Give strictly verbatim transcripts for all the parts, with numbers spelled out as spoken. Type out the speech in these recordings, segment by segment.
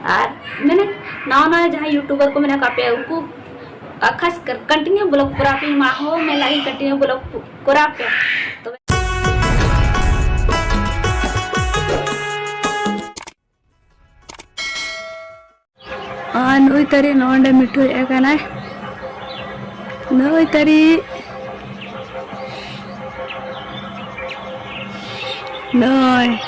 ᱟᱨ ᱢᱟᱱᱮ ᱱᱟᱣᱟ ᱱᱟᱣᱟ ᱡᱟᱦᱟᱸᱭ YouTuber ᱠᱚ ᱢᱮᱱᱟᱜ ᱠᱟᱜ ᱯᱮ, ᱩᱱᱠᱩ ᱠᱷᱟᱥ ᱠᱟᱨ ᱠᱚᱱᱴᱤᱱᱤᱭᱩ ᱵᱞᱚᱜ ᱠᱚᱨᱟᱣ ᱯᱮ, ᱢᱟ ᱦᱚᱸ ᱢᱮᱱ ᱞᱟᱹᱜᱤᱫ ᱠᱚᱱᱴᱤᱱᱤᱭᱩ ᱵᱞᱚᱜ ᱠᱚᱨᱟᱣ ᱯᱮ᱾ ᱛᱚᱵᱮ ᱟᱨ ᱱᱩᱭ ᱛᱟᱹᱨᱤ ᱱᱚᱰᱮ ᱢᱤᱴᱷᱩᱭ ᱮ ᱠᱟᱱᱟᱭ᱾ ᱱᱩᱭ ᱛᱟᱹᱨᱤ᱾ ᱱᱩᱭ᱾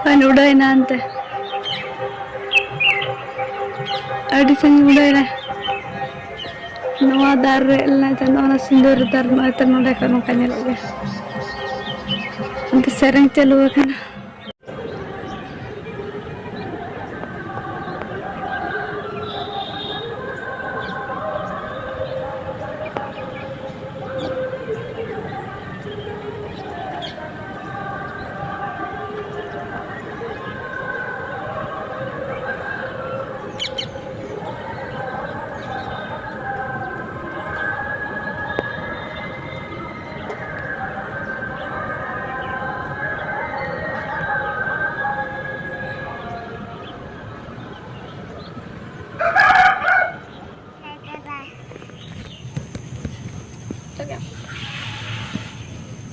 ᱦᱳᱭ, ᱩᱰᱟᱹᱭᱮᱱᱟ ᱦᱟᱱᱛᱮ᱾ ᱟᱹᱰᱤ ᱥᱟᱺᱜᱤᱧ ᱩᱰᱟᱹᱭᱮᱱᱟ᱾ ᱱᱚᱣᱟ ᱫᱟᱨ ᱨᱮ ᱞᱮᱱᱟ ᱡᱮ ᱱᱚᱜᱼᱚ ᱱᱟ ᱥᱤᱸᱫᱩᱨ ᱫᱟᱨ, ᱱᱚᱜᱼᱚᱭ ᱛᱚ ᱱᱚᱰᱮ ᱠᱷᱚᱱ ᱱᱚᱝᱠᱟ ᱧᱮᱞᱚᱜ ᱜᱮᱭᱟ᱾ ᱚᱱᱛᱮ ᱥᱮᱨᱮᱧ ᱪᱟᱹᱞᱩ ᱟᱠᱟᱱᱟ᱾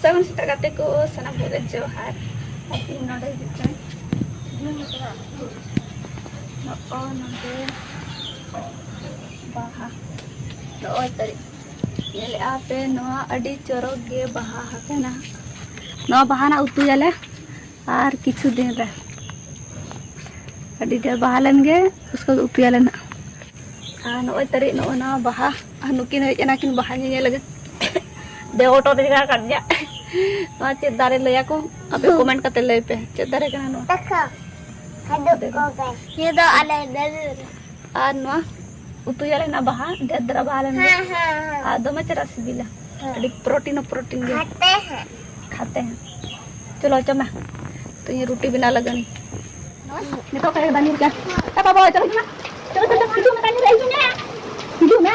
ᱥᱟᱹᱜᱩᱱ ᱥᱮᱛᱟᱜ ᱜᱟᱛᱮ ᱠᱚ, ᱥᱟᱱᱟᱢ ᱠᱚᱜᱮ ᱡᱚᱦᱟᱨ᱾ ᱟᱨ ᱤᱧ ᱱᱚᱰᱮ ᱦᱤᱡᱩᱜ ᱠᱟᱱᱟ᱾ ᱱᱚᱜᱼᱚ ᱱᱚᱰᱮ ᱵᱟᱦᱟ, ᱱᱚᱜᱼᱚᱭ ᱛᱟᱹᱨᱤ ᱧᱮᱞᱮᱜᱼᱟ ᱯᱮ, ᱱᱚᱣᱟ ᱟᱹᱰᱤ ᱪᱚᱨᱚᱠ ᱜᱮ ᱵᱟᱦᱟ ᱟᱠᱟᱱᱟ᱾ ᱱᱚᱣᱟ ᱵᱟᱦᱟ ᱱᱟᱜ ᱩᱛᱩᱭᱟᱞᱮ᱾ ᱟᱨ ᱠᱤᱪᱷᱩ ᱫᱤᱱ ᱨᱮ ᱟᱹᱰᱤ ᱰᱷᱮᱨ ᱵᱟᱦᱟ ᱞᱮᱱ ᱜᱮ, ᱩᱥᱠᱩ ᱩᱛᱩᱭᱟᱞᱮ ᱱᱟᱜ᱾ ᱟᱨ ᱱᱚᱜᱼᱚᱭ ᱛᱟᱹᱨᱤ, ᱱᱚᱜᱼᱚᱭ ᱱᱚᱣᱟ ᱵᱟᱦᱟ, ᱟᱨ ᱱᱩᱠᱤᱱ ᱦᱮᱡ ᱮᱱᱟ ᱠᱤᱱ ᱵᱟᱦᱟ ᱧᱮᱧᱮᱞ ᱞᱟᱹᱜᱤᱫ᱾ ᱫᱮ ᱚᱴᱳ ᱨᱮ ᱡᱟᱭᱜᱟ ᱠᱟᱫ ᱜᱮᱭᱟ᱾ ᱱᱚᱣᱟ ᱪᱮᱫ ᱫᱟᱨᱮ ᱞᱟᱹᱭᱟᱠᱚ? ᱟᱯᱮ ᱠᱚᱢᱮᱱᱴ ᱠᱟᱛᱮ ᱞᱟᱹᱭ ᱯᱮ, ᱪᱮᱫ ᱫᱟᱨᱮ ᱠᱟᱱᱟ ᱱᱚᱣᱟ? ᱛᱟᱠᱟ᱾ ᱦᱟᱫᱩᱜ ᱠᱚᱜᱮ᱾ ᱱᱤᱭᱟᱹ ᱫᱚ ᱟᱞᱮ ᱫᱟᱨᱮ ᱨᱮ᱾ ᱟᱨ ᱱᱚᱣᱟ ᱩᱛᱩᱭᱟᱞᱮ ᱱᱟᱜ ᱵᱟᱦᱟ, ᱰᱷᱮᱨ ᱫᱷᱟᱨᱟ ᱵᱟᱦᱟ ᱞᱮᱱ ᱜᱮ᱾ ᱦᱮᱸ, ᱦᱮᱸ, ᱦᱮᱸ᱾ ᱟᱨ ᱫᱚᱢᱮ ᱪᱮᱦᱨᱟ ᱥᱤᱵᱤᱞᱟ᱾ ᱦᱮᱸ᱾ ᱟᱹᱰᱤ ᱯᱨᱳᱴᱤᱱ ᱦᱚᱸ ᱯᱨᱳᱴᱤᱱ ᱜᱮ᱾ ᱠᱷᱟᱴᱮ ᱦᱮᱸ᱾ ᱠᱷᱟᱴᱮ ᱦᱮᱸ᱾ ᱪᱚᱞᱚ, ᱪᱚ ᱢᱟ᱾ ᱛᱚ ᱤᱧ ᱨᱩᱴᱤ ᱵᱮᱱᱟᱣ ᱞᱟᱹᱜᱤᱫ᱾ ᱱᱤᱛᱚᱜ ᱠᱷᱟᱡ ᱫᱟᱹᱧ ᱨᱩᱴᱤ᱾ ᱮ ᱵᱟᱵᱟ, ᱪᱚᱞᱚ, ᱦᱤᱡᱩᱜ ᱢᱮ᱾ ᱪᱚᱞᱚ, ᱪᱚᱞᱚ, ᱦᱤᱡᱩᱜ ᱢᱮ, ᱫᱟᱹᱧ ᱨᱩᱴᱤ, ᱦᱤᱡᱩᱜ ᱢᱮ᱾ ᱦᱤᱡᱩᱜ ᱢᱮ᱾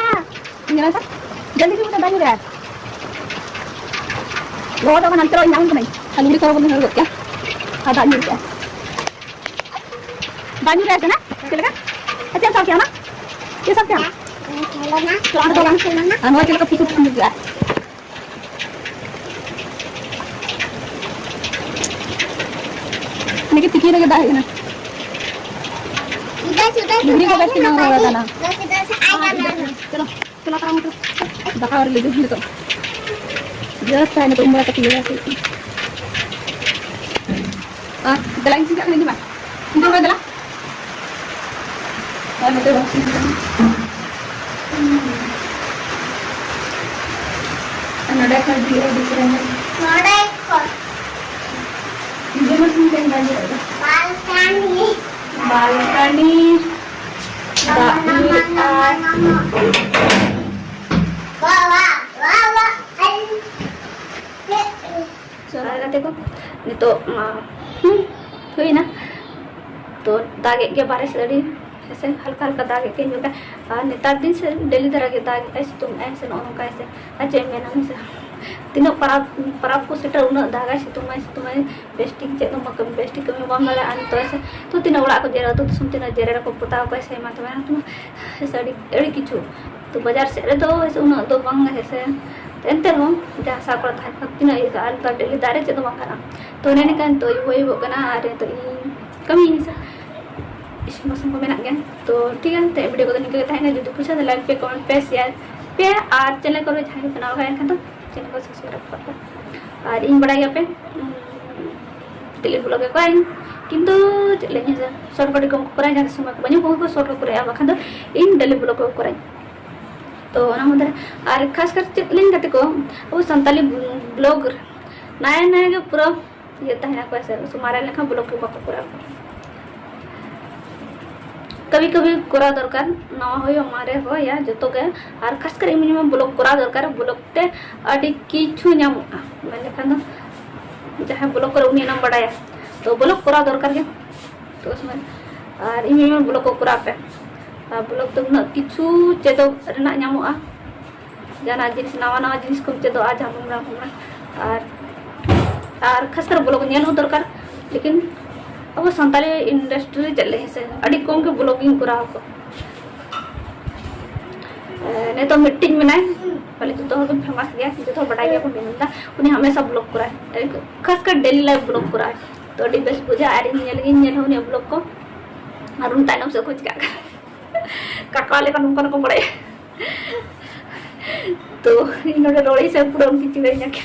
ᱧᱮᱞ ᱢᱮ ᱥᱮ᱾ ᱡᱚᱞᱫᱤ ᱦᱤᱡᱩᱜ ᱢᱮ, ᱫᱟᱹᱧ ᱨᱩᱴᱤ᱾ ᱞᱚᱦᱚᱫᱚᱜ ᱠᱟᱱᱟ, ᱱᱤᱛᱚᱜ ᱤᱧ ᱟᱬᱜᱚᱱ ᱠᱟᱹᱱᱟᱹᱧ᱾ ᱟᱨ ᱞᱩᱜᱽᱲᱤ ᱠᱚ ᱵᱚᱱ ᱦᱟᱹᱨ ᱜᱚᱫ ᱠᱮᱜᱼᱟ᱾ ᱟᱨ ᱫᱟᱜ ᱧᱩᱨ ᱠᱮᱜᱼᱟ᱾ ᱫᱟᱜ ᱧᱩᱨ ᱨᱮ ᱥᱮ ᱱᱟ? ᱪᱮᱫ ᱞᱮᱠᱟ? ᱟᱨ ᱪᱮᱫ ᱮᱢ ᱥᱟᱵ ᱠᱮᱜᱼᱟ ᱚᱱᱟ? ᱪᱮᱫ ᱥᱟᱵ ᱠᱮᱜᱼᱟ? ᱟᱨ ᱱᱚᱣᱟ ᱪᱮᱫ ᱞᱮᱠᱟ ᱯᱷᱩᱥᱩᱨ ᱯᱷᱩᱥᱩᱨ ᱠᱮᱜᱼᱟ? ᱚᱱᱟ ᱜᱮ ᱛᱤᱠᱤ ᱨᱮᱜᱮ ᱫᱟᱜ ᱦᱮᱡ ᱮᱱᱟ᱾ ᱞᱩᱜᱽᱲᱤ ᱠᱚ ᱵᱮᱥ ᱴᱷᱤᱠ ᱵᱟᱝ ᱨᱚᱦᱚᱲ ᱟᱠᱟᱱᱟ᱾ ᱪᱚᱞᱚ, ᱪᱚᱞᱚ ᱛᱟᱲᱟᱢ ᱢᱚᱴᱚ᱾ ᱫᱟᱠᱟ ᱟᱹᱣᱨᱤ ᱞᱮ ᱡᱚᱢ ᱱᱤᱛᱚᱜ᱾ ᱡᱟᱥᱴ ᱛᱟᱦᱮᱸ ᱱᱤᱛᱚᱜ ᱤᱧ ᱵᱟᱵᱟ ᱛᱟᱹᱠᱤᱱ ᱞᱟᱹᱭᱟ ᱥᱮ᱾ ᱟᱨ ᱫᱮᱞᱟ ᱤᱧ ᱪᱤᱱᱛᱟᱹᱜ ᱠᱟᱱᱟ, ᱤᱧ ᱢᱟ᱾ ᱤᱧ ᱫᱚ ᱵᱟᱭ ᱫᱮᱞᱟ᱾ ᱟᱨ ᱱᱚᱛᱮ ᱵᱟᱝ ᱪᱤᱱᱛᱟᱹᱜ ᱠᱟᱱᱟ᱾ ᱟᱨ ᱱᱚᱰᱮ ᱠᱷᱚᱱ ᱵᱷᱤᱭᱩ ᱟᱹᱰᱤ ᱪᱮᱦᱨᱟ ᱧᱮᱞᱚᱜ ᱠᱟᱱᱟ᱾ ᱱᱚᱰᱮ ᱠᱷᱚᱱ᱾ ᱤᱧ ᱫᱚ ᱢᱟ ᱪᱤᱱᱛᱟᱹᱧ ᱵᱟᱭ ᱧᱮᱞᱚᱜ ᱠᱟᱱᱟ᱾ ᱵᱟᱞᱠᱟᱱᱤ᱾ ᱵᱟᱞᱠᱟᱱᱤ᱾ ᱫᱟᱜ ᱧᱩ ᱟᱨ ᱵᱟᱵᱟ, ᱵᱟᱵᱟ, ᱟᱭ᱾ ᱪᱚᱞᱚ ᱜᱟᱛᱮ ᱠᱚ, ᱱᱤᱛᱚᱜ ᱢᱟ, ᱦᱩᱸ, ᱦᱩᱭᱱᱟ᱾ ᱛᱚ ᱫᱟᱜᱮᱫ ᱜᱮ ᱵᱟᱨᱦᱮ ᱥᱮᱫ ᱟᱹᱰᱤ ᱦᱮᱸᱥᱮ, ᱦᱟᱞᱠᱟ ᱦᱟᱞᱠᱟ ᱫᱟᱜᱮᱫ ᱜᱮ ᱧᱩᱨ ᱠᱟᱜ᱾ ᱟᱨ ᱱᱮᱛᱟᱨ ᱫᱤᱱ ᱥᱮ ᱰᱮᱞᱤ ᱫᱷᱟᱨᱟ ᱜᱮ ᱫᱟᱜᱮᱫ ᱟᱭ, ᱥᱤᱛᱩᱝ ᱟᱭ ᱥᱮ ᱱᱚᱜᱼᱚ ᱱᱚᱝᱠᱟ ᱦᱮᱸᱥᱮ᱾ ᱟᱨ ᱪᱮᱫ ᱮᱢ ᱢᱮᱱᱟ ᱦᱮᱸᱥᱮ, ᱛᱤᱱᱟᱹᱜ ᱯᱟᱨᱟᱵᱽ, ᱯᱟᱨᱟᱵᱽ ᱠᱚ ᱥᱮᱴᱮᱨ ᱩᱱᱟᱹᱜ ᱫᱟᱜᱟᱭ, ᱥᱤᱛᱩᱝ ᱟᱭ, ᱥᱤᱛᱩᱝ ᱟᱭ, ᱵᱮᱥ ᱴᱷᱤᱠ ᱪᱮᱫ ᱦᱚᱸ ᱵᱟᱢ ᱠᱟᱹᱢᱤ, ᱵᱮᱥ ᱴᱷᱤᱠ ᱠᱟᱹᱢᱤ ᱵᱟᱢ ᱫᱟᱲᱮᱭᱟᱜᱼᱟ ᱱᱤᱛᱚᱜ ᱦᱮᱸᱥᱮ᱾ ᱛᱚ ᱛᱤᱱᱟᱹᱜ ᱚᱲᱟᱜ ᱠᱚ ᱡᱮᱨᱮᱲ, ᱟᱹᱛᱩ ᱫᱤᱥᱚᱢ ᱛᱤᱱᱟᱹᱜ ᱡᱮᱨᱮᱲ ᱟᱠᱚ ᱯᱚᱛᱟᱣ ᱟᱠᱚ ᱥᱮ ᱮᱢᱟᱱ ᱛᱮᱢᱟᱱ ᱦᱮᱸᱥᱮ, ᱟᱹᱰᱤ, ᱟᱹᱰᱤ ᱠᱤᱪᱷᱩ᱾ ᱛᱚ ᱵᱟᱡᱟᱨ ᱥᱮᱫ ᱨᱮᱫᱚ ᱦᱮᱸᱥᱮ ᱩᱱᱟᱹᱜ ᱫᱚ ᱵᱟᱝ ᱦᱮᱸᱥᱮ, ᱮᱱᱛᱮ ᱨᱮᱦᱚᱸ ᱡᱟᱦᱟᱸ ᱦᱟᱥᱟ ᱠᱚᱨᱮ ᱛᱟᱦᱮᱱ ᱠᱷᱟᱱ ᱛᱤᱱᱟᱹᱜ ᱤᱭᱟᱹᱜᱼᱟ, ᱟᱨ ᱱᱮᱛᱟᱨ ᱰᱮᱞᱤ ᱫᱟᱜ ᱨᱮ ᱪᱮᱫ ᱦᱚᱸ ᱵᱟᱝ ᱜᱟᱱᱚᱜᱼᱟ᱾ ᱛᱚ ᱚᱱᱮ ᱱᱤᱝᱠᱟ ᱱᱤᱛᱚᱜ ᱟᱹᱭᱩᱵ ᱟᱹᱭᱩᱵᱚᱜ ᱠᱟᱱᱟ ᱟᱨ ᱱᱤᱛᱚᱜ ᱤᱧ ᱠᱟᱹᱢᱤᱭᱟᱹᱧ ᱦᱮᱸᱥᱮ, ᱤᱥᱤᱱ ᱵᱟᱥᱟᱝ ᱠᱚ ᱢᱮᱱᱟᱜ ᱜᱮᱭᱟ᱾ ᱛᱚ ᱴᱷᱤᱠ ᱜᱮᱭᱟ, ᱱᱤᱛᱚᱜ ᱵᱷᱤᱰᱤᱭᱳ ᱠᱚᱫᱚ ᱱᱤᱝᱠᱟᱹ ᱜᱮ ᱛᱟᱦᱮᱱᱟ᱾ ᱡᱩᱫᱤ ᱠᱩᱥᱤᱭᱟ ᱛᱟᱦᱞᱮ ᱞᱟᱭᱤᱠ ᱯᱮ, ᱠᱚᱢᱮᱱᱴ ᱯᱮ, ᱥᱮᱭᱟᱨ ᱯᱮ, ᱟᱨ ᱪᱮᱱᱮᱞ ᱠᱚᱨᱮ ᱡᱟᱦᱟᱸᱭ ᱠᱚ ᱵᱮᱱᱟᱣ ᱟᱠᱟᱫ ᱮᱱᱠᱷᱟᱱ ᱫᱚ ᱪᱮᱱᱮᱞ ᱠᱚ ᱥᱟᱵᱥᱠᱨᱟᱭᱤᱵ ᱠᱟᱜ ᱯᱮ᱾ ᱟᱨ ᱤᱧ ᱵᱟᱲᱟᱭ ᱜᱮᱭᱟᱯᱮ, ᱩᱸ, ᱰᱮᱞᱤ ᱵᱞᱚᱜ ᱜᱮ ᱠᱚᱨᱟᱧ, ᱠᱤᱱᱛᱩ ᱪᱮᱫ ᱞᱟᱹᱭ ᱤᱧ ᱦᱮᱸᱥᱮ, ᱥᱚᱨᱴ ᱵᱷᱤᱰᱤᱭᱳ ᱠᱚ ᱠᱚᱨᱟᱧ, ᱡᱟᱦᱟᱸ ᱥᱚᱢᱚᱭ ᱠᱚ ᱵᱟᱹᱧ ᱠᱚ ᱥᱚᱨᱴ ᱠᱚ ᱠᱚᱨᱟᱭᱟ, ᱵᱟᱠᱷᱟᱱ ᱫᱚ ᱤᱧ ᱰᱮᱞᱤ ᱵᱞᱚᱜ ᱠᱚ ᱠᱚᱨᱟᱧ᱾ ᱛᱚ ᱚᱱᱟ ᱢᱚᱫᱽᱫᱷᱮ ᱨᱮ ᱟᱨ ᱠᱷᱟᱥ ᱠᱟᱨ ᱪᱮᱫ ᱞᱟᱹᱭ ᱜᱟᱛᱮ ᱠᱚ, ᱟᱵᱚ ᱥᱟᱱᱛᱟᱞᱤ ᱵᱞᱚᱜ ᱱᱟᱭᱟ ᱱᱟᱭᱟ ᱜᱮ ᱯᱩᱨᱟᱹ ᱤᱭᱟᱹ ᱛᱟᱦᱮᱱᱟ ᱠᱚ ᱥᱮ, ᱢᱟᱨᱮ ᱞᱮᱱᱠᱷᱟᱱ ᱵᱞᱚᱜ ᱠᱚ ᱵᱟᱠᱚ ᱠᱚᱨᱟᱣ᱾ ᱠᱟᱵᱷᱤ ᱠᱟᱵᱷᱤ ᱠᱚᱨᱟᱣ ᱫᱚᱨᱠᱟᱨ, ᱱᱟᱣᱟ ᱦᱳᱭ ᱢᱟᱨᱮ ᱦᱳᱭ ᱭᱟ ᱡᱚᱛᱚ ᱜᱮ᱾ ᱟᱨ ᱠᱷᱟᱥ ᱠᱟᱨ ᱤᱧ ᱢᱮᱱᱟ ᱵᱞᱚᱜ ᱠᱚᱨᱟᱣ ᱫᱚᱨᱠᱟᱨ, ᱵᱞᱚᱜ ᱛᱮ ᱟᱹᱰᱤ ᱠᱤᱪᱷᱩ ᱧᱟᱢᱚᱜᱼᱟ᱾ ᱢᱮᱱ ᱞᱮᱠᱷᱟᱱ ᱫᱚ ᱡᱟᱦᱟᱸᱭ ᱵᱞᱚᱜ ᱠᱚᱨᱮ ᱩᱱᱤ ᱚᱱᱟᱢ ᱵᱟᱰᱟᱭᱟ, ᱛᱚ ᱵᱞᱚᱜ ᱠᱚᱨᱟᱣ ᱫᱚᱨᱠᱟᱨ ᱜᱮ᱾ ᱛᱚ ᱥᱚᱢᱚᱭ ᱟᱨ ᱤᱧ ᱢᱮᱱᱟ ᱵᱞᱚᱜ ᱠᱚ ᱠᱚᱨᱟᱣ ᱯᱮ᱾ ᱟᱨ ᱵᱞᱚᱜ ᱛᱮ ᱩᱱᱟᱹᱜ ᱠᱤᱪᱷᱩ ᱪᱮᱫᱚᱜ ᱨᱮᱱᱟᱜ ᱧᱟᱢᱚᱜᱼᱟ, ᱡᱟᱦᱟᱱᱟᱜ ᱡᱤᱱᱤᱥ, ᱱᱟᱣᱟ ᱱᱟᱣᱟ ᱡᱤᱱᱤᱥ ᱠᱚᱢ ᱪᱮᱫᱚᱜᱼᱟ, ᱡᱟᱦᱟᱸ ᱵᱚᱱ ᱢᱮᱱᱟ ᱟᱨ ᱟᱨ ᱠᱷᱟᱥ ᱠᱟᱨ ᱵᱞᱚᱜ ᱧᱮᱞ ᱦᱚᱸ ᱫᱚᱨᱠᱟᱨ᱾ ᱞᱮᱠᱤᱱ ᱟᱵᱚ ᱥᱟᱱᱛᱟᱲᱤ ᱤᱱᱰᱟᱥᱴᱨᱤ ᱨᱮ ᱪᱮᱫ ᱞᱮ ᱦᱮᱸᱥᱮ, ᱟᱹᱰᱤ ᱠᱚᱢ ᱜᱮ ᱵᱞᱚᱜᱤᱝ ᱠᱚᱨᱟᱣ ᱠᱚ᱾ ᱮ, ᱱᱤᱛᱚᱜ ᱢᱤᱫᱴᱤᱡ ᱢᱮᱱᱟᱭ, ᱵᱚᱞᱮ ᱡᱚᱛᱚ ᱦᱚᱲ ᱜᱮ ᱯᱷᱮᱢᱟᱥ ᱜᱮᱭᱟ, ᱡᱚᱛᱚ ᱦᱚᱲ ᱵᱟᱰᱟᱭ ᱜᱮᱭᱟ ᱠᱚ ᱢᱮᱱᱫᱟ, ᱩᱱᱤ ᱦᱟᱢᱮᱥᱟ ᱵᱞᱚᱜ ᱠᱚᱨᱟᱭ, ᱠᱷᱟᱥ ᱠᱟᱨ ᱰᱮᱞᱤ ᱞᱟᱭᱤᱯᱷ ᱵᱞᱚᱜ ᱠᱚᱨᱟᱭ᱾ ᱛᱚ ᱟᱹᱰᱤ ᱵᱮᱥ ᱵᱩᱡᱷᱟᱹᱜᱼᱟ᱾ ᱟᱨ ᱤᱧ ᱧᱮᱞ ᱜᱤᱧ ᱧᱮᱞ ᱦᱚᱸ ᱩᱱᱤᱭᱟᱜ ᱵᱞᱚᱜ ᱠᱚ, ᱟᱨ ᱩᱱ ᱛᱟᱭᱱᱚᱢ ᱥᱮᱫ ᱠᱚ ᱪᱤᱠᱟᱹᱜ ᱠᱟᱱᱟ᱾ ᱠᱟᱠᱟ ᱞᱮᱠᱟ ᱱᱚᱝᱠᱟ ᱱᱚᱝᱠᱟ ᱵᱟᱲᱟᱭᱟ᱾ ᱛᱚ ᱤᱧ ᱱᱚᱰᱮ ᱨᱚᱲ ᱤᱧ ᱥᱮ ᱯᱩᱨᱟᱹ ᱩᱱᱠᱤᱱ ᱪᱤᱲᱟᱹᱧᱟ ᱠᱤᱱ᱾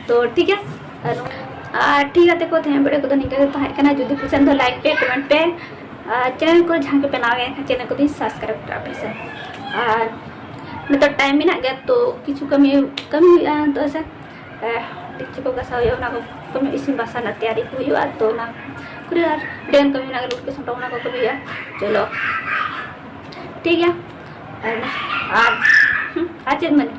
ᱛᱚ ᱴᱷᱤᱠ ᱜᱮᱭᱟ, ᱟᱨ ᱟᱨ ᱴᱷᱤᱠ ᱜᱮᱭᱟ ᱛᱮᱠᱚ, ᱛᱮᱦᱮᱧ ᱵᱮᱲᱟ ᱠᱚᱫᱚ ᱱᱤᱝᱠᱟᱹ ᱜᱮ ᱛᱟᱦᱮᱸ ᱠᱟᱱᱟ᱾ ᱡᱩᱫᱤ ᱯᱚᱥᱚᱱᱫ ᱫᱚ ᱞᱟᱭᱤᱠ ᱯᱮ, ᱠᱚᱢᱮᱱᱴ ᱯᱮ, ᱟᱨ ᱪᱮᱱᱮᱞ ᱠᱚ ᱡᱟᱦᱟᱸ ᱜᱮᱯᱮ ᱱᱟᱣᱟ ᱜᱮᱭᱟ ᱮᱱᱠᱷᱟᱱ ᱪᱮᱱᱮᱞ ᱠᱚᱫᱚᱧ ᱥᱟᱵᱥᱠᱨᱟᱭᱤᱵ ᱠᱟᱜ ᱯᱮ ᱥᱮ᱾ ᱟᱨ ᱱᱤᱛᱚᱜ ᱴᱟᱭᱤᱢ ᱢᱮᱱᱟᱜ ᱜᱮᱭᱟ, ᱛᱚ ᱠᱤᱪᱷᱩ ᱠᱟᱹᱢᱤ ᱠᱟᱹᱢᱤ ᱦᱩᱭᱩᱜᱼᱟ ᱱᱤᱛᱚᱜ ᱥᱮ᱾ ᱰᱮᱠᱪᱤ ᱠᱚ ᱜᱟᱥᱟᱣ ᱦᱩᱭᱩᱜᱼᱟ, ᱚᱱᱟ ᱠᱚ ᱠᱟᱹᱢᱤ, ᱤᱥᱤᱱ ᱵᱟᱥᱟᱝ ᱨᱮᱱᱟᱜ ᱛᱮᱭᱟᱨᱤ ᱠᱚ ᱦᱩᱭᱩᱜᱼᱟ᱾ ᱛᱚ ᱚᱱᱟ ᱠᱚᱨᱮ ᱟᱨ ᱟᱹᱰᱤᱜᱟᱱ ᱠᱟᱹᱢᱤ ᱢᱮᱱᱟᱜ ᱜᱮᱭᱟ, ᱞᱩᱜᱽᱲᱤ ᱠᱚ ᱥᱟᱢᱴᱟᱣ, ᱚᱱᱟ ᱠᱚ ᱠᱟᱹᱢᱤ ᱦᱩᱭᱩᱜᱼᱟ᱾ ᱪᱚᱞᱚ ᱴᱷᱤᱠ ᱜᱮᱭᱟ᱾ ᱟᱨ ᱟᱨ ᱪᱮᱫ ᱢᱮᱱᱟ,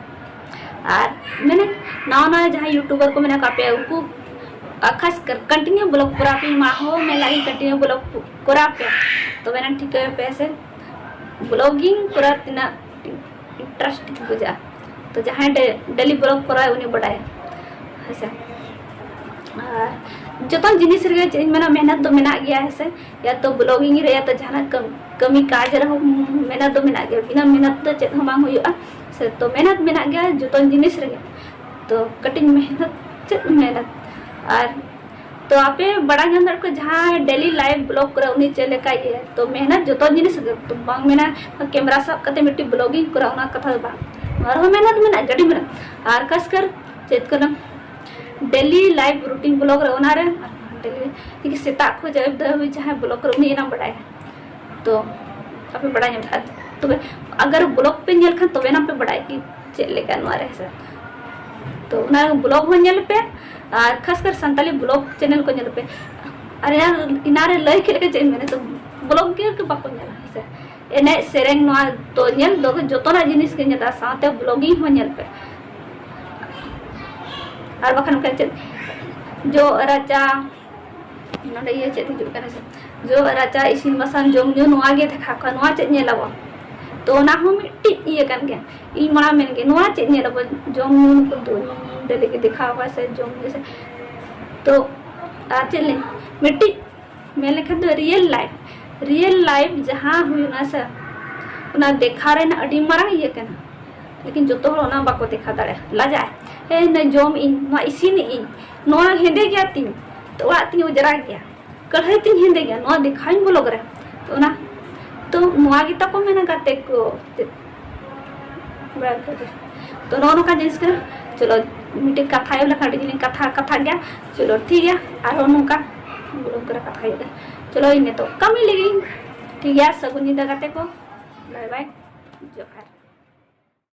ᱟᱨ ᱢᱮᱱᱮᱫ ᱱᱟᱣᱟ ᱱᱟᱣᱟ ᱡᱟᱦᱟᱸᱭ ᱭᱩᱴᱩᱵᱟᱨ ᱠᱚ ᱢᱮᱱᱟᱜ ᱠᱟᱜ ᱯᱮᱭᱟ, ᱩᱱᱠᱩ ᱠᱷᱟᱥ ᱠᱟᱨ ᱠᱚᱱᱴᱤᱱᱤᱭᱩ ᱵᱞᱚᱜ ᱠᱚᱨᱟᱣ ᱯᱮ, ᱢᱟ ᱦᱚᱸ ᱢᱮᱱ ᱞᱟᱹᱜᱤᱫ ᱠᱚᱱᱴᱤᱱᱤᱭᱩ ᱵᱞᱚᱜ ᱠᱚᱨᱟᱣ ᱯᱮ, ᱛᱚᱵᱮ ᱮᱱᱟᱝ ᱴᱷᱤᱠᱟᱹᱭ ᱯᱮ ᱥᱮ ᱵᱞᱚᱜᱤᱝ ᱠᱚᱨᱟᱣ ᱛᱤᱱᱟᱹᱜ ᱤᱱᱴᱟᱨᱮᱥᱴ ᱵᱩᱡᱷᱟᱹᱜᱼᱟ᱾ ᱛᱚ ᱡᱟᱦᱟᱸᱭ ᱰᱮ- ᱰᱮᱞᱤ ᱵᱞᱚᱜ ᱠᱚᱨᱟᱣ ᱩᱱᱤ ᱵᱟᱰᱟᱭᱟ, ᱦᱮᱸᱥᱮ᱾ ᱟᱨ ᱡᱚᱛᱚ ᱡᱤᱱᱤᱥ ᱨᱮᱜᱮ ᱪᱮᱫ ᱤᱧ ᱢᱮᱱᱟ, ᱢᱮᱦᱱᱚᱛ ᱫᱚ ᱢᱮᱱᱟᱜ ᱜᱮᱭᱟ, ᱦᱮᱸᱥᱮ᱾ ᱭᱟ ᱛᱚ ᱵᱞᱚᱜᱤᱝ ᱨᱮ, ᱭᱟ ᱛᱚ ᱡᱟᱦᱟᱱᱟᱜ ᱠᱟᱹᱢ- ᱠᱟᱹᱢᱤ ᱠᱟᱡᱽ ᱨᱮᱦᱚᱸ ᱢᱮᱦᱱᱚᱛ ᱫᱚ ᱢᱮᱱᱟᱜ ᱜᱮᱭᱟ᱾ ᱵᱤᱱᱟᱹ ᱢᱮᱦᱱᱚᱛ ᱫᱚ ᱪᱮᱫ ᱦᱚᱸ ᱵᱟᱝ ᱦᱩᱭᱩᱜᱼᱟ, ᱥᱮ᱾ ᱛᱚ ᱢᱮᱦᱱᱚᱛ ᱢᱮᱱᱟᱜ ᱜᱮᱭᱟ ᱡᱚᱛᱚ ᱡᱤᱱᱤᱥ ᱨᱮᱜᱮ᱾ ᱛᱚ ᱠᱟᱹᱴᱤᱡ ᱢᱮᱦᱱᱚᱛ, ᱪᱮᱫ ᱢᱮᱦᱱᱚᱛ? ᱟᱨ ᱛᱚ ᱟᱯᱮ ᱵᱟᱲᱟᱭ ᱧᱟᱢ ᱫᱟᱲᱮᱭᱟᱜ ᱠᱚ, ᱡᱟᱦᱟᱸᱭ ᱰᱮᱞᱤ ᱞᱟᱭᱤᱵᱷ ᱵᱞᱚᱜ ᱠᱚᱨᱮ ᱩᱱᱤ ᱪᱮᱫ ᱞᱮᱠᱟᱭ ᱤᱭᱟᱹᱭᱟ᱾ ᱛᱚ ᱢᱮᱦᱱᱚᱛ ᱡᱚᱛᱚ ᱡᱤᱱᱤᱥ ᱨᱮᱜᱮ, ᱛᱚ ᱵᱟᱝ ᱢᱮᱱᱟ ᱠᱮᱢᱨᱟ ᱥᱟᱵ ᱠᱟᱛᱮ ᱢᱤᱫᱴᱤᱡ ᱵᱞᱚᱜᱤᱝ ᱠᱚᱨᱟᱣ, ᱚᱱᱟ ᱠᱟᱛᱷᱟ ᱫᱚ ᱵᱟᱝ᱾ ᱚᱱᱟ ᱨᱮᱦᱚᱸ ᱢᱮᱦᱱᱚᱛ ᱢᱮᱱᱟᱜᱼᱟ, ᱜᱟᱹᱰᱤ ᱢᱮᱱᱟᱜᱼᱟ᱾ ᱟᱨ ᱠᱷᱟᱥ ᱠᱟᱨ ᱪᱮᱫ ᱠᱟᱱᱟ, ᱰᱮᱞᱤ ᱞᱟᱭᱤᱵᱷ ᱨᱩᱴᱤᱱ ᱵᱞᱚᱜ ᱨᱮ, ᱚᱱᱟᱨᱮ ᱰᱮᱞᱤ ᱥᱮᱛᱟᱜ ᱠᱷᱚᱱ ᱟᱹᱭᱩᱵ ᱫᱷᱟᱹᱵᱤᱡ ᱡᱟᱦᱟᱸᱭ ᱵᱞᱚᱜ ᱨᱮ ᱩᱱᱤ ᱮᱱᱟᱝ ᱵᱟᱰᱟᱭᱟ᱾ ᱛᱚ ᱟᱯᱮ ᱵᱟᱰᱟᱭ ᱧᱟᱢ ᱫᱟᱲᱮᱭᱟᱜᱼᱟ᱾ ᱛᱚᱵᱮ ᱟᱜᱟᱨ ᱵᱞᱚᱜ ᱯᱮ ᱧᱮᱞ ᱠᱷᱟᱱ ᱛᱚᱵᱮ ᱮᱱᱟᱝ ᱯᱮ ᱵᱟᱰᱟᱭ ᱠᱤ ᱪᱮᱫ ᱞᱮᱠᱟ ᱱᱚᱣᱟ ᱨᱮ, ᱦᱮᱸᱥᱮ᱾ ᱛᱚ ᱚᱱᱟ ᱵᱞᱚᱜ ᱦᱚᱸ ᱧᱮᱞ ᱯᱮ, ᱟᱨ ᱠᱷᱟᱥ ᱠᱟᱨ ᱥᱟᱱᱛᱟᱞᱤ ᱵᱞᱚᱜ ᱪᱮᱱᱮᱞ ᱠᱚ ᱧᱮᱞ ᱯᱮ᱾ ᱟᱨ ᱮᱱᱟᱝ ᱨᱮ ᱞᱟᱹᱭ ᱠᱮᱫ ᱞᱮᱠᱟ ᱪᱮᱫ ᱤᱧ ᱢᱮᱱᱟ, ᱛᱚ ᱵᱞᱚᱜ ᱜᱮ ᱵᱟᱠᱚ ᱧᱮᱞᱟ, ᱦᱮᱸᱥᱮ᱾ ᱮᱱᱮᱡ ᱥᱮᱨᱮᱧ ᱱᱚᱣᱟ ᱫᱚ ᱧᱮᱞ ᱫᱚ ᱡᱚᱛᱚᱱᱟᱜ ᱡᱤᱱᱤᱥ ᱜᱮ ᱧᱮᱞᱟ, ᱥᱟᱶᱛᱮ ᱵᱞᱚᱜᱤᱝ ᱦᱚᱸ ᱧᱮᱞ ᱯᱮ᱾ ᱟᱨ ᱵᱟᱠᱷᱟᱱ ᱚᱱᱠᱟ ᱪᱮᱫ ᱡᱚᱜ ᱨᱟᱪᱟ, ᱱᱚᱰᱮ ᱤᱭᱟᱹ ᱪᱮᱫ ᱦᱤᱡᱩᱜ ᱠᱟᱱᱟ ᱥᱮ, ᱡᱚᱜ ᱨᱟᱪᱟ, ᱤᱥᱤᱱ ᱵᱟᱥᱟᱝ, ᱡᱚᱢ ᱧᱩ, ᱱᱚᱣᱟ ᱜᱮ ᱫᱮᱠᱷᱟᱣ ᱠᱚᱣᱟ, ᱱᱚᱣᱟ ᱪᱮᱫ ᱧᱮᱞ ᱟᱵᱚᱱ? ᱛᱚ ᱚᱱᱟ ᱦᱚᱸ ᱢᱤᱫᱴᱤᱡ ᱤᱭᱟᱹ ᱠᱟᱱ ᱜᱮᱭᱟ᱾ ᱤᱧ ᱢᱟᱲᱟᱝ ᱢᱮᱱ ᱜᱮ, ᱱᱚᱣᱟ ᱪᱮᱫ ᱧᱮᱞ ᱟᱵᱚ, ᱡᱚᱢ ᱧᱩ ᱱᱩᱠᱩ ᱫᱚ ᱰᱮᱞᱤ ᱜᱮ ᱫᱮᱠᱷᱟᱣ ᱠᱚᱣᱟ ᱥᱮ ᱡᱚᱢ ᱧᱩ ᱥᱮ, ᱛᱚ ᱟᱨ ᱪᱮᱫ ᱞᱟᱹᱭ, ᱢᱤᱫᱴᱤᱡ ᱢᱮᱱ ᱞᱮᱠᱷᱟᱱ ᱫᱚ ᱨᱤᱭᱮᱞ ᱞᱟᱭᱤᱯᱷ, ᱨᱤᱭᱮᱞ ᱞᱟᱭᱤᱯᱷ ᱡᱟᱦᱟᱸ ᱦᱩᱭᱩᱜᱼᱟ ᱥᱮ, ᱚᱱᱟ ᱫᱮᱠᱷᱟᱣ ᱨᱮᱱᱟᱜ ᱟᱹᱰᱤ ᱢᱟᱨᱟᱝ ᱤᱭᱟᱹ ᱠᱟᱱᱟ᱾ ᱞᱮᱠᱤᱱ ᱡᱚᱛᱚ ᱦᱚᱲ ᱚᱱᱟ ᱵᱟᱠᱚ ᱫᱮᱠᱷᱟᱣ ᱫᱟᱲᱮᱭᱟᱜᱼᱟ, ᱞᱟᱡᱟᱜᱼᱟᱭ, ᱦᱮᱸ ᱱᱚᱣᱟ ᱡᱚᱢ ᱤᱧ, ᱱᱚᱣᱟ ᱤᱥᱤᱱ ᱤᱧ, ᱱᱚᱣᱟ ᱦᱮᱸᱫᱮ ᱜᱮᱭᱟ ᱛᱤᱧ, ᱛᱚ ᱚᱲᱟᱜ ᱛᱤᱧ ᱚᱡᱽᱨᱟ ᱜᱮᱭᱟ, ᱠᱟᱹᱲᱦᱟᱹᱭ ᱛᱤᱧ ᱦᱮᱸᱫᱮ ᱜᱮᱭᱟ, ᱱᱚᱣᱟ ᱫᱮᱠᱷᱟᱣᱤᱧ ᱵᱞᱚᱜ ᱨᱮ᱾ ᱛᱚ ᱚᱱᱟ, ᱛᱚ ᱱᱚᱣᱟ ᱜᱮᱛᱟ ᱠᱚ ᱢᱮᱱᱟ ᱜᱟᱛᱮ ᱠᱚ, ᱪᱮᱫ ᱵᱟᱲᱟ ᱠᱟᱛᱮ᱾ ᱛᱚ ᱱᱚᱜᱼᱚ ᱱᱚᱝᱠᱟ ᱡᱤᱱᱤᱥ ᱠᱟᱱᱟ᱾ ᱪᱚᱞᱚ, ᱢᱤᱫᱴᱮᱡ ᱠᱟᱛᱷᱟ ᱮᱦᱚᱵ ᱞᱮᱠᱷᱟᱱ ᱟᱹᱰᱤ ᱡᱤᱞᱤᱧ ᱠᱟᱛᱷᱟ, ᱠᱟᱛᱷᱟ ᱜᱮᱭᱟ᱾ ᱪᱚᱞᱚ ᱴᱷᱤᱠ ᱜᱮᱭᱟ, ᱟᱨᱦᱚᱸ ᱱᱚᱝᱠᱟ ᱵᱞᱚᱜ ᱨᱮ ᱠᱟᱛᱷᱟ ᱦᱩᱭᱩᱜᱼᱟ᱾ ᱪᱚᱞᱚ ᱤᱧ ᱱᱤᱛᱚᱜ ᱠᱟᱹᱢᱤ ᱞᱟᱹᱜᱤᱫ᱾ ᱴᱷᱤᱠ ᱜᱮᱭᱟ, ᱥᱟᱹᱜᱩᱱ ᱧᱤᱫᱟᱹ ᱜᱟᱛᱮ ᱠᱚ, ᱵᱟᱭ ᱵᱟᱭ, ᱡᱚᱦᱟᱨ᱾